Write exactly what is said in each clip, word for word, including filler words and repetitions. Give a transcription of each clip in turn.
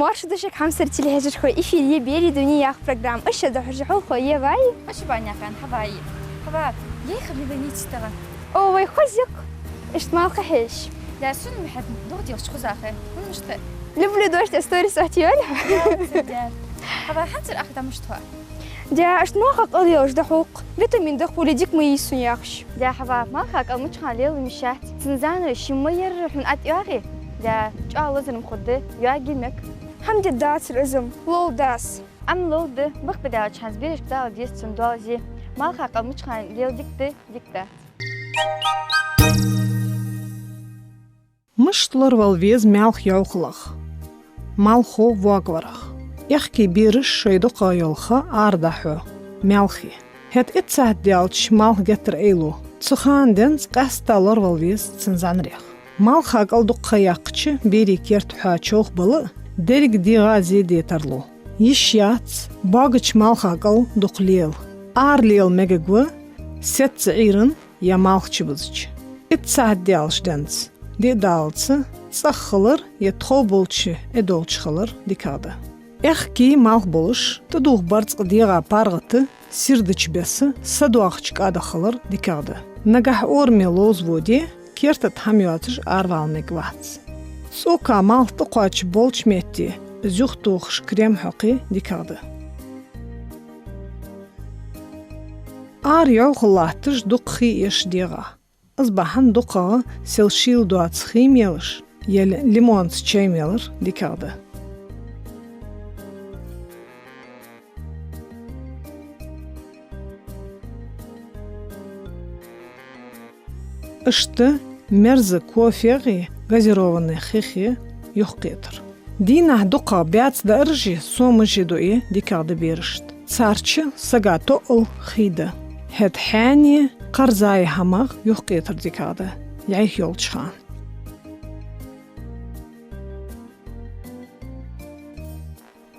Марша дошуга, хьамсара телехьежархой, эфире я «Берий дуне» яха программа. Аша дӀахьожа хьалхо я вай. Аша баняхан хьавай. Хьава, ей хабила ництаган. О, вай хоза я-кх. Иштта малх хьежаш. Да, сона мехьад дугӀа дегӀаш хоза хье. ХӀана мишта? Люблю дождь, а сторис ахьтийвал. Да, да. Хьава, хьанцар ахь да мишта хьо? Да, иштта малха кӀал лелаш да хьокх. Витамин да хуле дика ма йий сона яхаш. Да, Хьава, малха кӀал мичахьа лела йиш яц. Цун зӀанар ший ма ярра хьона атӀа йоагӀе. Да, чӀоагӀа лазар ма хургда, йоагӀе мег. ХӀама де дацар из-м, ловла дас. Амма ловла да, бакъ ба даьлча хьанз берашка дала деза цун доалазе. Малха кӀал мичахьа лела дика да, дика дац. Мишта лоравала веза маьлха йӀовхалах? Малхо воагаварах. Аьхки бераш шоай дукхагӀа йола ха арадӀахьо маьлхе. ХӀаьта итт сахьат даьлча малх геттара айлу. Цу хана денз къаьстта лоравала веза цун зӀанарех. Малха кӀал дукха ха яьккхача берий керта хьоа човхабала а, деррига дегӀа зе де тарлу. Йиш яц боагача малха кӀал дукха лела. Ара лела мегаргва сецца Ӏуйран е малх чубузача. Итт сахьат даьлча денз диъ даллалца цӀагӀа хилар е тхов болча Ӏи долча хилар дикагӀа да. Аьхки малх болаш, тӀадувха барзкъа дегӀа паргӀата, сийрдача беса, са доахача кӀадах хилар дикагӀа да. Нагахь ораме ловза воде, керта тӀа хӀама йоацаш аравала мегаргвац. ЦӀока малх тӀакхоачаш болча метте из юхатохаш крем хьокхе дикагӀа да. Ара йӀовхал латташ дукха хий эш дегӀа. Из бахьан дукхагӀа сел шийла доаца хий мелаш е лимонца чай мелар дикагӀа да. Иштта мерза кофех е газированни хих юхакхетар. Дийнахьа дукхагӀа баьца даараш е сомаш е дуӀе дикагӀа да берашта. Царца сага тоъал хий да. ХӀаьта хьаьне, кхарза е хӀамах юхакхетар дикагӀа да, йӀайха йолча хана.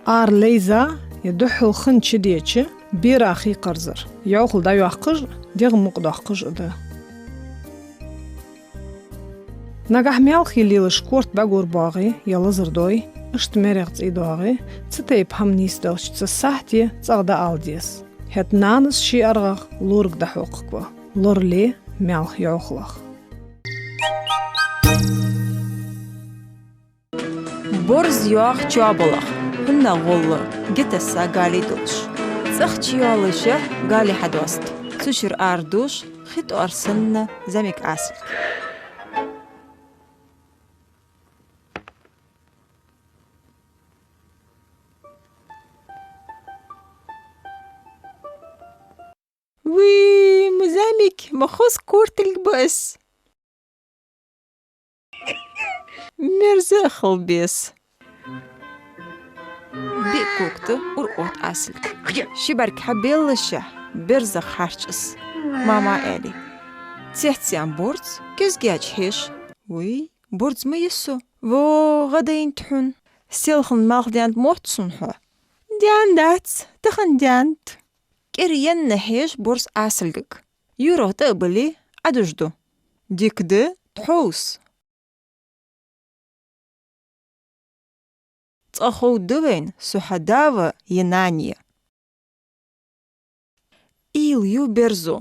Ара лайза е духхьал хин чудеча, бера хий кхарзар йӀовхал дӀайоаккхаш а, дегӀ мукъадоаккхаш а да. Нагахь маьлхе лелаш корта бӀагур боагӀе е лазар дой, иштта мерех цӀий доагӀе, цу тайпа хӀама нийсделча цу сахьте цӀагӀа дӀаала деза. ХӀаьта нанас ший аргӀах лораг дӀахьокхаргва. Лорале маьлха йӀовхалах. Борз йоагӀа чоабалах, хӀанз гӀолла, геттара гали долаш. ЦӀагӀа чуйоалаеш гали хьадоаст. Цу чура арадувш хи тӀоара санна зӀамига Ӏасилг. Вий, ма зӀамига, ма хоза кортилг ба из. Мерза а хила беза. Биъ когаш тӀа ура отт Ӏасилг. Ши бӀарг хьабеллашехь, берзах харжа из. Мама аьле: «Цецъян борз кӀезигача хьеж». Вий, борз ма я со. Во, гӀадайнад хьона. Селхан малх даьннад мотт сона хьо? Даьннадац, тахан даьннад. КӀира енна хьеж борз Ӏасилгага. ЮрагӀа тӀа а бале, Ӏадужаргда. Дика да, тхьовса. Цкъа ховргда вайна, со хьа да ва е нана я. Уйла ю берзо.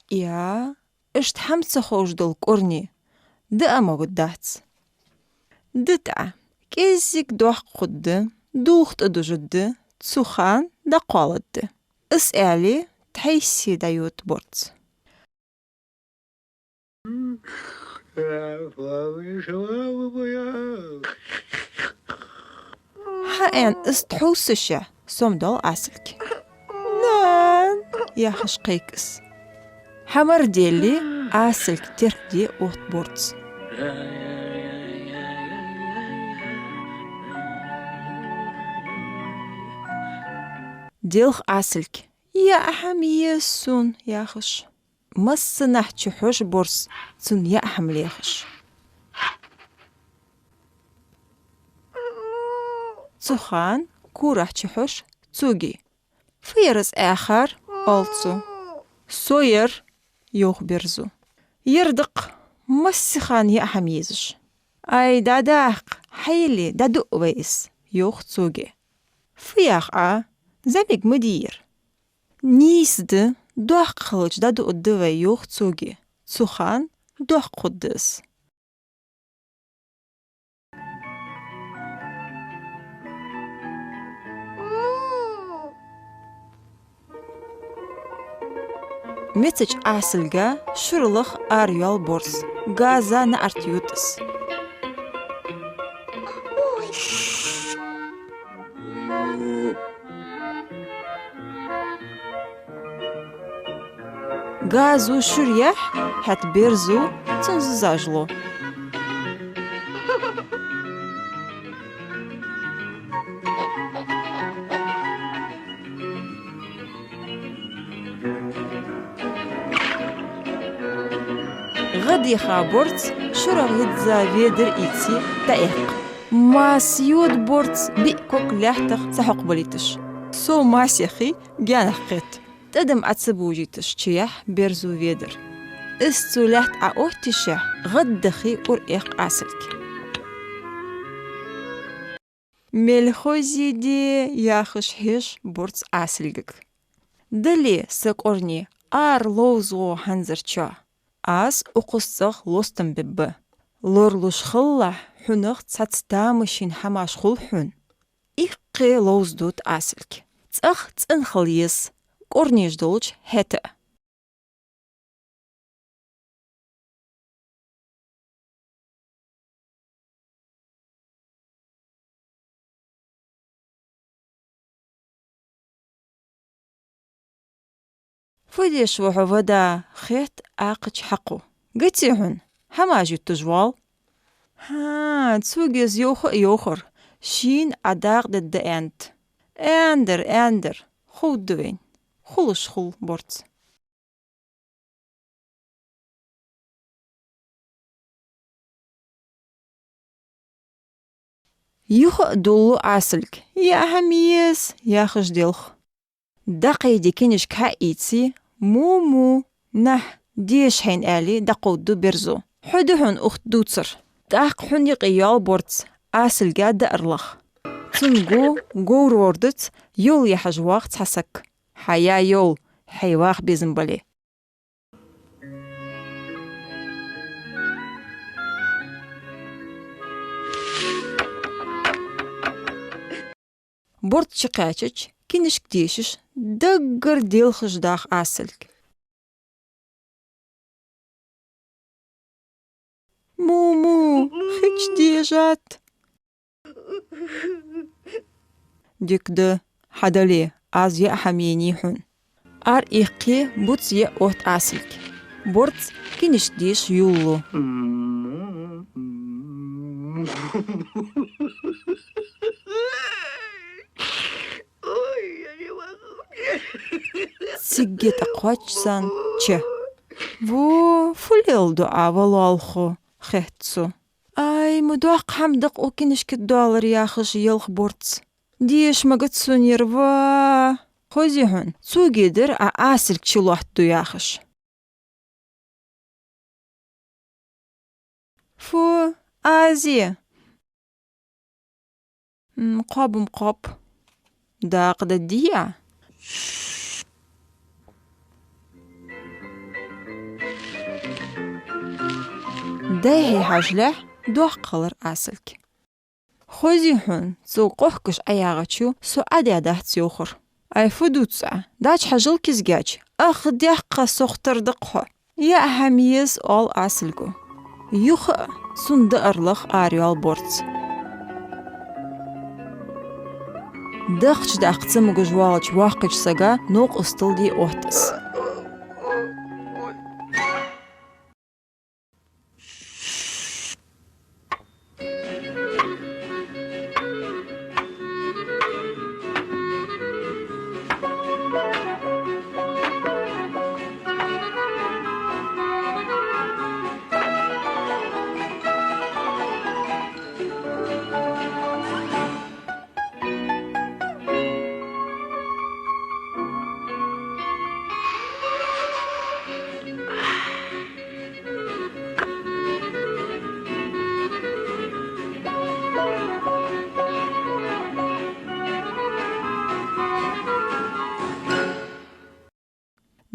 Я, иштта хӀама ца ховш дола кӀорни да а ма дац. Да тӀа, кӀеззига доккха хургда, дулх тӀадужаргда, цу хана дӀакхоаладда. Из аьле, тхьайссе дӀайода борз. Хьа, аьнна, из тхьовсашехь, сомадоал Ӏасилг. «Нана!» — яхаш кхайк из. Хьа мара делле, Ӏасилг теркаде отт борз. Делх Ӏасилг. «Яа хӀама еза сона», — яхаш. Массанахьа чухьош борз, цунна яа хӀама лехаш. Цу хана корахьа чухьош цуги. «Фу яр из аьхар?» — оал цо. «Со яр», — йоах берзо. «Яр да-кх, массехана яа хӀама езаш». «Ай, дӀадаккха, хьайли, дӀадуъ вай из». йоах цо. Фу йоах Ӏа, зӀамига ма дий ер. Нийса да, доккха хилча дӀадуаргда вай, йоах цо. Цу хана доккха хургда из. Мецача Ӏасилга шура лаха ара йоал борз. Газа наӀарга йотт из. Газо шура яхь, хӀаьта берзо цун зизаш лу. ГӀа деха борз шурах йизза ведар ийце дӀаэккх. Масса йода борз биъ ког лаьттах ца хьокхабалийташ. Сов масса яхе гаьнах кхет. ТӀадам Ӏа ца божийташ чуяхь берзо ведар. Из цо лаьтта Ӏооттийшшехь, гӀаддахе ураэккх Ӏасилг. «Мел хоза де», — яхаш хьеж борз Ӏасилгага. «Дале, са кӀорни, ара ловзагӀа хӀанзарчоа. Аз укхаза цӀагӀа лостам бергба. Лоралуш хилалахь, хьунагӀа цхьацца тамашийна хӀамаш хул хьона». Иккхе ловзадода Ӏасилг. ЦӀагӀа цӀена хила еза, кӀорнеш долча хӀаьта а. «Фу деш ва хьо, вада?» — хет акхача хьакхо. «Гаций хьона, хӀамаш ютташ воал». «ХӀаа, цо геза йоах а йоахар, шийна Ӏа дакъа дергда аьннад». «Аьннадар, аьннадар, ховргда вайна. Хулаш хул борз». Юха а дулл Ӏасилг. «Яа хӀама еза», — яхаш делх. ДӀакхайде кинишка хьаийце, «Му-му, нах, деша хьайна», — аьле, дӀакховдду берзо. «Хьо да хьона укх тӀа дувцар». ТӀаккха хьун юкъе йоал борз, Ӏасилга даар лаха. Цунга говр вордац, йола яхьаш вах цхьа саг. «Хьаяь йола, хьай ваха безам бале». Борз чукхаьчача, кинишка дешаш, даггара делхаш дах Ӏасилг. «Му-му, хич дежад». «Дика да, хьадале, аз яа хӀама енай хьона». Ара иккхе, буц яа отт Ӏасилг. Борз кинишка деша йолалу. Цига тӀакхоачаш санна ча. «Во, фу леладу Ӏа, ва лоалахо?» — хет цо. «Ай, ма доккха хӀама да-кх укх кинишка тӀа доалар», — яхаш елх борз. «Деша магац сона ер, ва». «Хозий хьона, цо гӀо дар Ӏа Ӏасилг чулоаттаду яхаш». «Фу, Ӏазе». «М, кхоаб-м кхоаб. Дакъа дергдий Ӏа?» Дайхье хьажалехь, доккха хилар Ӏасилг. «Хозий хьона, цо къохкаш Ӏаягӏачо со Ӏадаь дац йоахар». «Ай, фу дувц Ӏа? Дача хьажал кизгача, ах дехха сохтар да-кх хьо». «Яа хӀама еза», — оал Ӏасилго. Юха а цунна даар лаха ара йоал борз. Дахча даккха ца могаш воаллача воккхача сага новкъостал де отт из.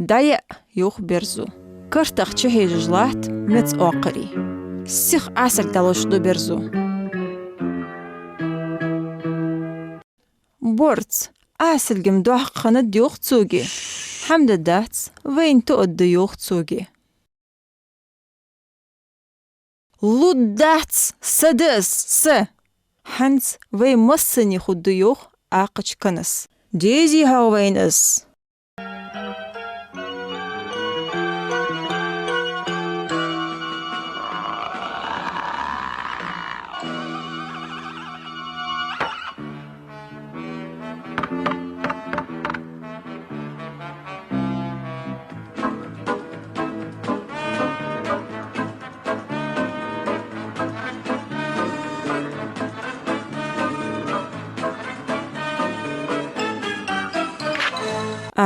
«ДӀаяа», — йоах берзо. «Картах чухьежаш латт меца оакхарий. Сиха Ӏасилг дӀалуш ду берзо». «Борз, Ӏасилга-м доккха хиннад», — йоах цо. «Хьамда дац, вайна тоъаргда», — йоах цо. «Лургдац, са да из, са! ХӀанз вай массане хургда», — йоах Ӏакхача канас. «Дезий хьогӀ вайна из?»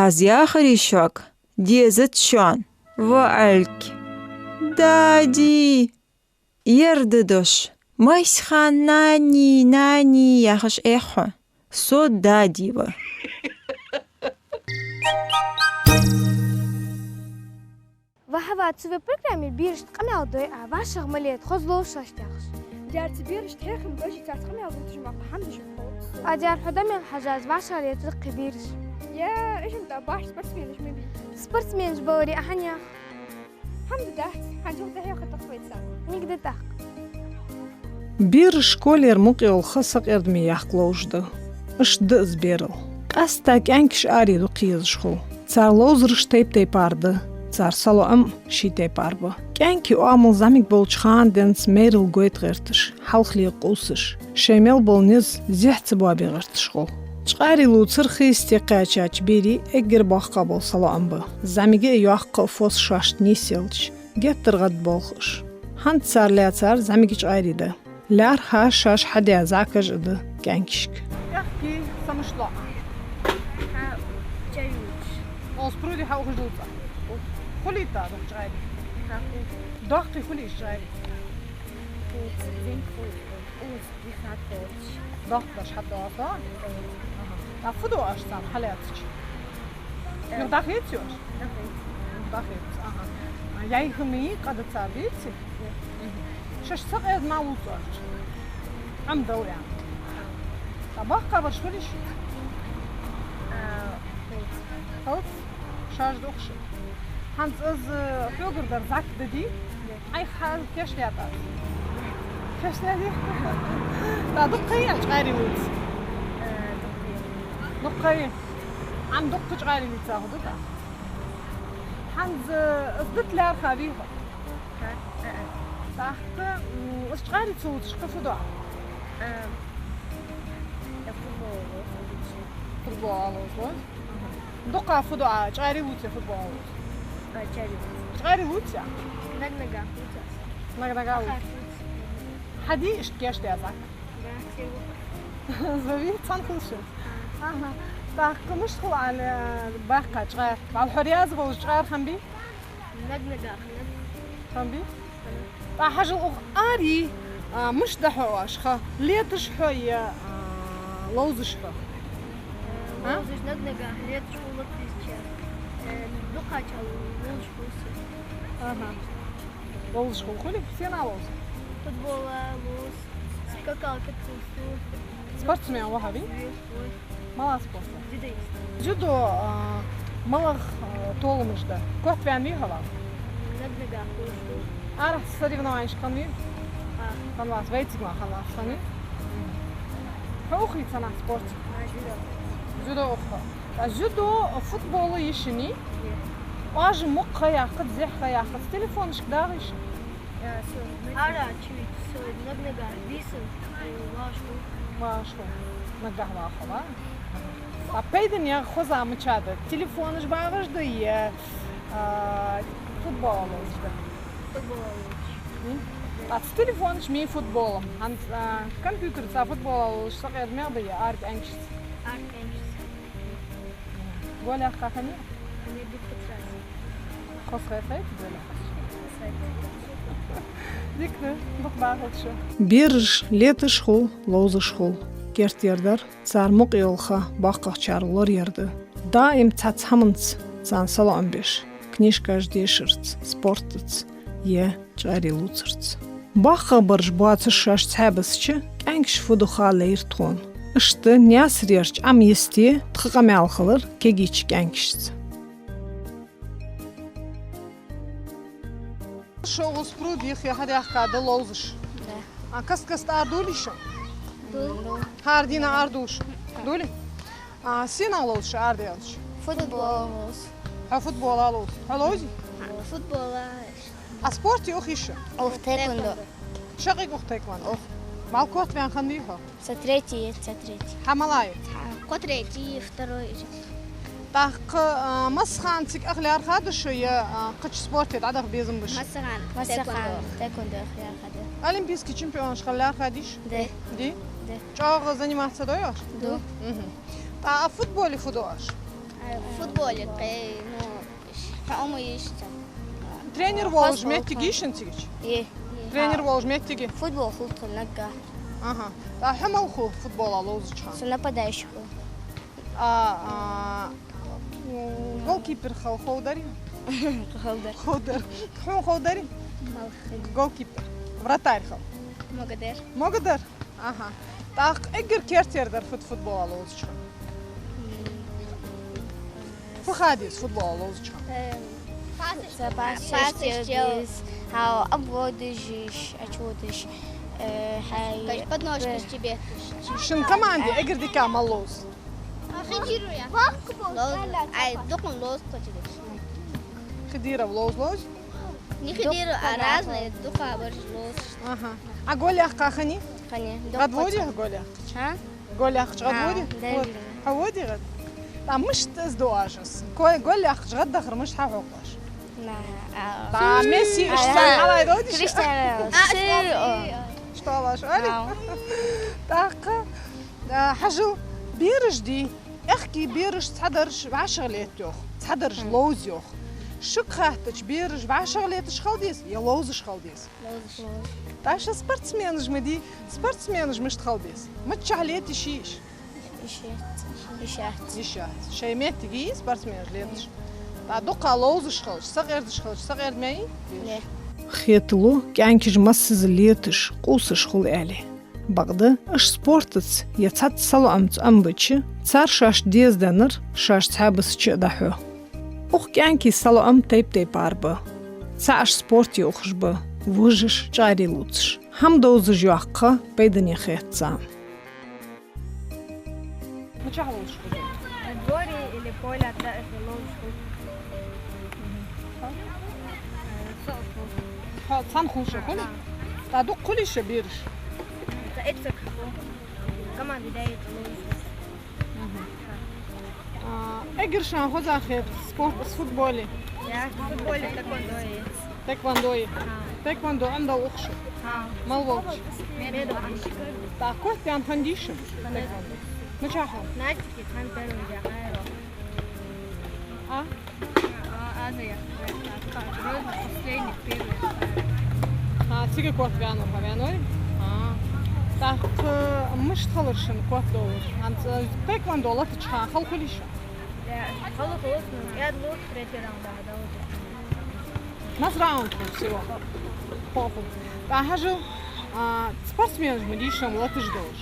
«Аз яхарий шуга, дезац шоана, ва Ӏалг». «Дади!» Ер да дош. «Масхан, нани, нани», — яхаш эгӀ хьо. Со дади ва. Ва Хьава, цу вай программе берашта къамаьл дой Ӏа, вӀашагӀ ма лета, хоза ловш латт яхаш. Дера, цу берашта хьехам беш, царца къамаьл дувцаш ма хьамдаш хьо. А дера, хьо да мел хьажа, вӀашагӀ летар кхы бераш. Я, эшам да баш спортсменаш ма бий. Спортсменаш баларе, а хьан ях? ХӀама дац, хьан чух дахьа хатах вайца. Мигда тӀаккха. Бераш школера мукъа йола ха сакъердаме яккха ловш да. Иштта да из берал. Къаьстта кӀаьнкаш аре дукха езаш хул. Цар ловзараш тайп-тайпара да, цар салоӀам ший тайпара ба. КӀаьнка оамал зӀамига болча хана денз майрал гойта гӀерташ, хьалхале къувсаш, шоай мел бола низ зехьа ца боабе гӀерташ хул. Чкъаьрий лувцар хий стекхаьчача берий эггара боккхагӀа бола салоӀам ба. ЗӀамига а йоккха а фос шоашта нийсъелча, геттара гӀадболх уж. ХӀанз цар лаьцар зӀамига чкъаьрий да. ЛаьрххӀа шоаш хьадаь закаж а да кӀаьнкашка. Аьхки са мишта лоӀа? Хьа чай юч. Оз пруди хьаухаш дувца? Хулийта дукха чкъаьрий? Хьа ху. Доккхий хулий чкъаьрий? Ху, зинк ху. Уз, дихат долча. Доккхаш хьадоагӀа? Аха. А фу ду оаш царна хьалаьцача? Э. Юха дӀахеций оаш? ДӀахеций. Юха дӀахеций, аха. А яй хӀама къа да цар, деций? Мгм. Шоаш сакъердаме лувц оаш? Ӏомадал аьнна. А боккхагӀбараш хулий шуца? А, халц. Халц? Шоаш дукха шо. ХӀанз из хьогара дар зак да дий? Ӏайха хьал кеш лаьтта? Кеш лаьтта? ТӀа дукха я чкъаьрий лувца? Э, дукха я. Дукха я. Ӏа дукха чкъаьрий лийца хӀу да тӀа? ХӀанз из дита лаьрхӀа вий хьо? Ха, э, э. ТӀаккха, м, из чкъаьрий ца лувцаш кхы фу ду Ӏа? Э, э, футбол ловза. Футбол ловза? Дукха фу ду Ӏа, чкъаьрий лувце, футбол ловце? А, чкъаьрий лувце. Чкъаьрий лувце? Наг-нагахь лувце. Наг-нагахь лувце. Ахар лувце. Хьади иштта кеш деза? Да, чего? Зови, цхьан хул шо. А. Аха. ТӀаккха мишта хул Ӏа баьккха чкъаьра? Вал хьо раьза волаш чкъаьра хиннабий? Наг-нагахь хиннаб. Хиннабий? ТӀа хьажал укх арий, а, мишта да хьо оаш ха? Леташ хьо е, а, ловзаш хьо? А? Ловзаш наг-нагахь, леташ хул латвийсча. Э, дукхача ловзаш хул со. Аха. Ловзаш хул, хулий, сенах ловза? Футбола ловза, скакалка тувса. Спортсмен ва хьо, вий? Ой. МалагӀа спорт? Дзюдоист. Дзюдо, а, малагӀа, а, толамаш да? Котваьнна вий хьо вал? Наг-нагахь хулаш ду. Арахьа соревнованешка хиннавий? А. Хиннавац, вайцига мара хиннавац, хиннавий? Хьо ухий цхьаннахьа спорт? А, дзюдо. Дзюдо ух хьо. А дзюдо, футбол йиш йий? Е. Оаш мукъа ха яьккхац, зехьа ха яьккхац, телефонашка дагӀий шо? Э, со, ара, чуьйта, со наг-нагахь бийсан, э, вагӀаш хул. ВагӀаш хул. Наггахь вагӀа хул, а? А пайдане хоза мича да? Телефонаш багӀаш да е, а, футбол ловзаш да? Футбол ловзаш. М? А цу телефонаш мий футбол? ХӀанз, а, компьютерца футбол ловзаш сакъердаме да е аракӀаьнкашца? АракӀаьнкашца. Гол яьккха хиннавий? Хиннай, дукха ца. Хоза хет хьайца гол яьккха? Хоза хет. Дика да, дукха бахалда шо. Бераш леташ хул, ловзаш хул. Керттера дар цар мукъа йола ха боккхагӀчар лораяр да. Даим цхьацца хӀаманца царна салоӀам беш, книжкаш дешарца, спортаца е чӀаре лувцарца. БоккхагӀбараш боацаш шоаш цхьабаьхкача, кӀаьнкаша фу ду ха лайра тхона. Иштта Наьсарерча Ӏомайисте тха къамаьл хилар кегийча кӀаьнкашца. ШоллагӀа пруд йиххе хьадаьхка да ловзаш. Да. А каст-каста арадолий шо? Ду. ХӀара дийнахьа арадолий шо? Долий? А сенах ловз шо арадаьлча? Футбол ловз. Хьо футбола ловз. Хьо ловзий? Футбола. А спорте ухаш йий шо? Ух, тхэквондо. Шаккхе ух тхэквондо? Ух. Мел котваьнна хиннавий хьо? Со третий, со третий. Хьо мала я? Кхо третий, второй. ТӀаккха, а, массахана цига ах лаьрхӀа да шо е, а, кхыча спорте дӀадаха безам ба шун? Массахана. Массахана. Тхэквондо. Тхэквондо ах лаьрхӀа да. Олимпийски чемпионаш хила лаьрхӀа дий шо? Да. Дий? Да. ЧӀоагӀа заниматься дой оаш? Ду. Мгм. ТӀаккха а футболе фу ду оаш? А, футболе кхы, ну, хьо ма йиш цу. Тренер волаш моттиг йий шун цигача? Е. Тренер волаш моттиг? Футбол хул тха наггахьа. Аха. ТӀаккха хьо мала хул футбола ловзача хана? Со нападающий хул. А, а, м, голкипер хила ховш дарий? Ховш дар. Ховш дар. Хьона ховш дарий? Мала. Голкипер. Вратарь хила. Могадар. Могадар? Аха. ТӀаккха эггара кертера дар фуд футбола ловзача хана? Фу ха деза футбола ловзача хана? Эм, пасаш, пасаш деза, хьо обводаш, ачводаш, э, хьай, подножкаш, э, чебеташ. Шун команде эггара дика мала ловз? Хидиров я. Ловз. Ай, дукха ловз кхо чебеташ. Хидиров ловз, ловз? Не Хидиров, а разные, дукха бараш ловз. Аха. А гол яккха хиннай? Хиннай. ГӀадводе гол яккхача? А? Гол яккхача гӀадводе? А, да. Хьо водий гӀад? ТӀаккха мишта из ду оаш? Ко-, гол яккхача гӀаддахар мишта хьахьокх оаш? На, а. ТӀаккха Месси, а, иштта хьалай додиш? Криштиану. А, си, а. Иштта оалаш, али? А. ТӀаккха, а, хьажал, бераш дий, аьхки бераш цхьадараш вӀашагӀлетт йоах, цхьадараш ловз йоах. Шуга хаьттача, бераш вӀашагӀлеташ хила деза е ловзаш хила деза? Ловзаш. ТӀаккха шо спортсменаш ма дий, спортсменаш мишта хила беза? Миччахьа леташ йий уж? Йиш яц. Йиш яц. Йиш яц. Шоай моттиг йий спортсменаш леташ? ТӀаккха дукха ловзаш хилча, сакъердаш хилча, сакъердаме йий? Не. Хеталу, кӀаьнкаш массаза леташ, къувсаш хул аьле. Бакъда, уж спортаца е цхьацца салоӀамца Ӏомабича, цар шоашта дезаденнар шоаш цхьабаьхкача а дӀахьу. Укх кӀаьнкий салоӀам тайп-тайпара ба. ЦаӀаш спорте ухаш ба, вожаш чӀаре лувцаш. ХӀама довзаш йоаккха пайдане хет царна. Мичахьа ловзаш хул? Дворе или поле, да, это ловзаш хул. Мгм. Э, со хул. Хьо цхьана хул шо, хулий? Да. ТӀаккха дукха хулий шо бераш? М, цхьа эццаг хул. Команда даьй ловзаш. Мгм. А, эггара шоана хоза хетар спорт, футболе? Я, футболе тхэквондо я. Тхэквондо я? А. Тхэквондо Ӏомадала ухаш? А. Мала волча? Меда. ТӀаккха котваьнна хиннадий шо? Хиннад. Мичахьа? Настики, цхьан первый я, хайро. А? А, Азия. Последний, первый. А, цига котваьннав хьо, ваьннавий? А. ТӀаккха мишта хилар шун котдовлар? ХӀанз, э, тхэквондо латача хана хала хулий шо? Да, хала хул, но я лучше третий раунд, да, да, уже. Масса раунд хул всего? Кхо хул. ТӀаккха хьажал, а, спортсменаш ма дий шо латаш долаш.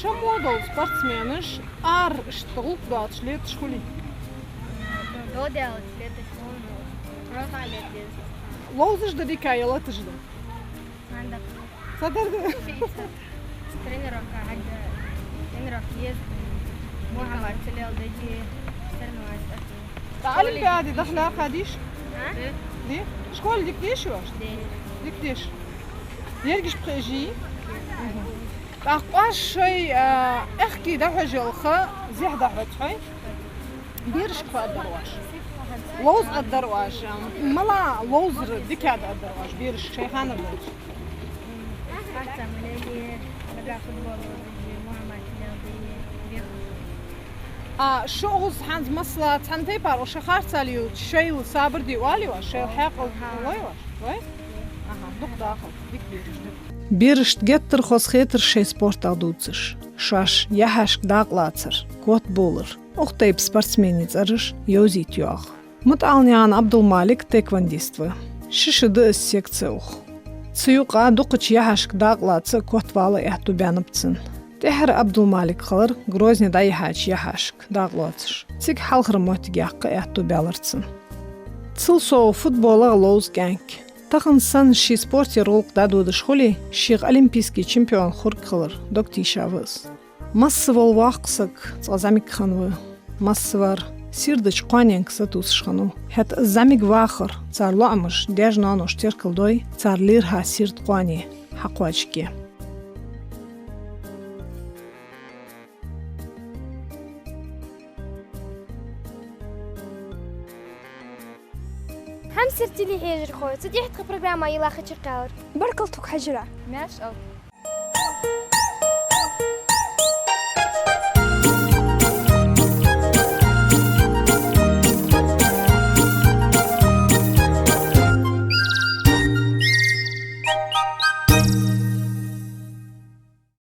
Шо мо дола спортсменаш ара иштта гӀулакх доацаш леташ хулий? Доделать леташ хул, но просто лет леташ. Ловзаш да дика е латаш да? Цхьан да. Цхьадар да? Тренировка, хьадда, тренировка еза. Мухьаммад, Целел, дайди, соревноваться. ТӀаккха олимпиаде даха лаьрхӀа дий шо? А? Дий? Школе дика деший оаш? Дий. Дика деший. Ерригаш пхе жий? Мгм. ТӀаккха оаш шоай, а, аьхки дӀахьош йола ха зехьа дӀахьоц хьона? Берашка фу аргдар оаш? Ловза аргдар оаш? Мала ловзар дикагӀа да аргдар оаш берашка шоай ханара долча? Харцам лелае, нагахь футбол ловзийя, Мухьаммад Целел дайя, бехаш. А шо укхаза хӀанз масала цхьан тайпара, шо харцахьа лелача, шоайла сабар де оалий оаш, шоайла хьаькъал лой оаш? Лой? Аха, дукха дахалда, дика бераш да. Берашта геттара хоза хетар шоай спортах дувцаш, шоаш яхьашка дакъа лацар, котбовлар, укх тайпа спортсмений цӀераш йовзийта йоагӀа. МутӀалнаькъан Ӏабдул-Малик тхэквондист ва. Ши шу да из секце ух. Цу юкъа дукхача яхьашка дакъа лаца а котвала а аьттув баьннаб цун. ТӀеххьара Ӏабдул-Малик хилар Грозне дӀаяхьача яхьашка дакъа лоацаш. Цига хьалхара моттиг яккха а аьттув баьлар цун. Цул совгӀа футболагӀа ловза кӀаьнк. Тахан санна ший спортера гӀулакх дӀадодаш хуле, шийх олимпийски чемпион хургхилара дог тийша ва из. Массавола воккха саг цкъа зӀамига хиннав. Массавар сийрдача кхоаненга сатувсаш хиннав. ХӀаьта из зӀамига вахар цар лоӀамаш, даьш-ноаноша теркалдой, цар лаьрхӀа сийрда кхоане хьакхоачаргья. Хьамсара телехьежархой, цу тӀехьа тха программа йилла хьачукхаьлар. Баркал тхога хьажара. Маьрша Ӏалда.